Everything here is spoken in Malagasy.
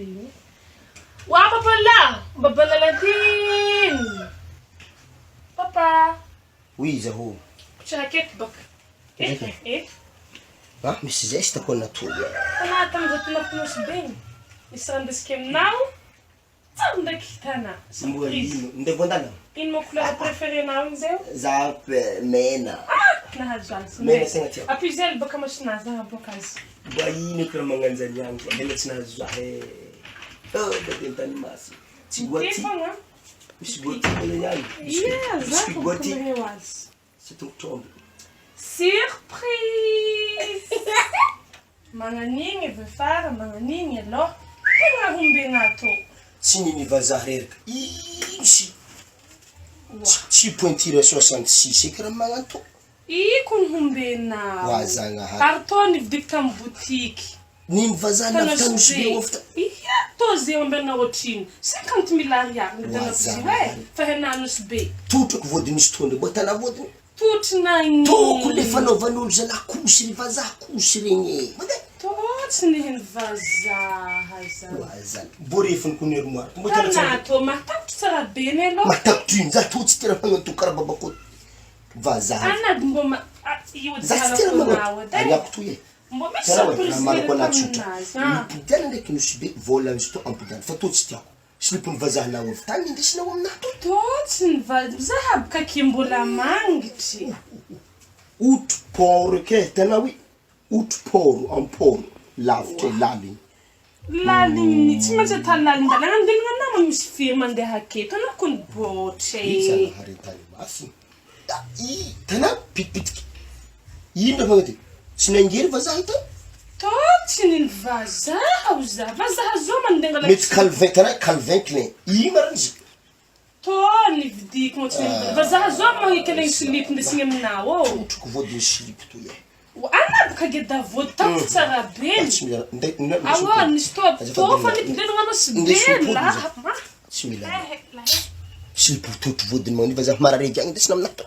igny. Wa papa la! Baba Lalantine! Papa! Oui zaho. Tsy raketo baka. Eto e, eto. Ah, misy geste koa nataony. Fa tamin'izaho tena Nosy be igny, nisy raha nindesiko aminao, tsara ndraiky hitanà. Mbola ino? Ndeha voan-dalana? Ino moa couleur préféré-nao igny zay? Za mena. Ah! Nahazo azy. Mena tegna tiako. Apuzel baka masonà za aboaka azy. Mba ino eky raha magnanjany agny fa mena tsy nahazo za e. Oh, bebe an-tany masy. Tsy Ty fogna. Misy goaty mbola ihany. Ia, za Biscuit fô goaty. baka mahay azy. Sy tongotr'omby. Surprise! Magnan'igny avy afara, magnan'igny aloha. Tegna rombegna atô. Tsy nini vazaha reraka. Ino sy tsy pointure 66 eky raha magnanto. Iko ny hombenao. Wa Zagnahary. Ary tô nividiky tamy botiky. Nino vazaha navy tany Nosy Be ofta. Ia, tô ze ombenao otrino. 50 mille ariary ny Wa vidianako izy io e, Zagnahary. fa hena Nosy Be. Totrako voadiny misy tondro, mba tana voadiny. Totry nagnino. Toko le fanaovan'olo zalahy kosy ry vazaha kosy regny e. Mandeha. Tô tsy niheno vazaha zany. Wa zany. Mbô refiny ko ny armoire. Mbô tena tsara Tana be. tô matakotry tsara be ny aloha. Matakotry ino? Za tô tsy tena magnanto karaha babakoto. Vazaha. Anady mbô ma io Za tsy tena halako magnanto. nao edy e. Alako toy e. Mbô misy Tena hoe surprise raha marina hely ko anah tsotra. taminazy an. Mipodiana ndraiky Nosy Be vôla izy tô ampodiana fa tô tsy tiako. Silipon'ny vazaha nao avy tany indesinao aminah to. Tô tsy ny va za aby ka ki mbola mangitry. Otro port ke hitanao i otro port am port lavitra e laligny. Laligny tsy maintsy atao lalindalagna andehanana nama misy firy mandeha aketo anao kony bôtra I e. Zagnahary an-tany masina. Da i tanà pitipitiky. Ino raha magnanty? Tsy nangery vazaha ity? Tô tsy nino vazaha o za. Vazaha zao mandeha angala Mety Calvin, tanà Calvin Klein. Ino marina izy? Tô nividiako moa tsy nino vazaha zao magneky an'igny silipo ndesigny aminao ô. Trotroko voadin'ny silipo toy e. Ana boka geda vody taoko tsara be. Tsy mila nde nde Aoa nisy tô tô fa nividianana anao sy be la ma. Tsy mila. Silipo totro voadiny magnaniva za marary agny ndesina aminah to.